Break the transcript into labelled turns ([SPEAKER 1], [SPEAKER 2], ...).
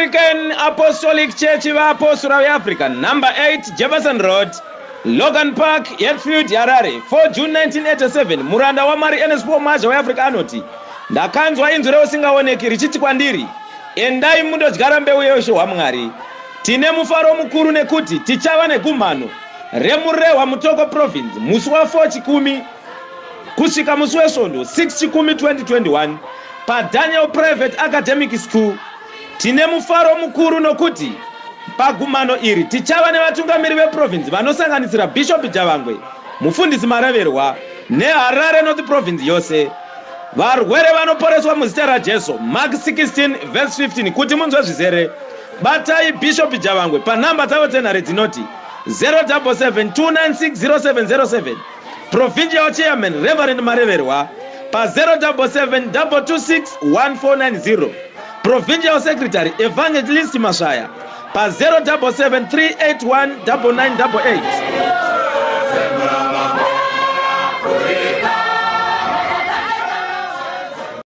[SPEAKER 1] African Apostolic Church vaapostora veAfrica, number 8 Jefferson Road, Logan Park, Hatfield, Harare, 4 June 1987. Muranda waMwari Ernest Paul Mwazha weAfrica anoti, Ndakanzwa inzwi reusingaoneki richiti kwandiri, Endai mundodyara mbeu yeushe hwaMwari. Tine mufaro mukuru nekuti tichava negumhano reMurehwa Mutoko Province musi wa 4 Chikumi kusvika musi weSvondo 6 Chikumi 2021 paDaniel Private Academic School. Tine mufaro mukuru nokuti pagumano iri tichava nevatungamiri veprovince vanosanganisira Bishop Javangwe, Mufundisi Maraverwa neHarare North Province yose. Varwere vanoporeswa muzita raJesu. Mark 16 verse 15. Kuti munzwe zvizere, batai Bishop Javangwe panhamba dzavo dzenhare dzinoti 077 296 0707, Provincial Chairman Reverend Mareverwa pa 077 226 1490, Provincial Secretary Evangelist Masvaya pa 077 381 9988.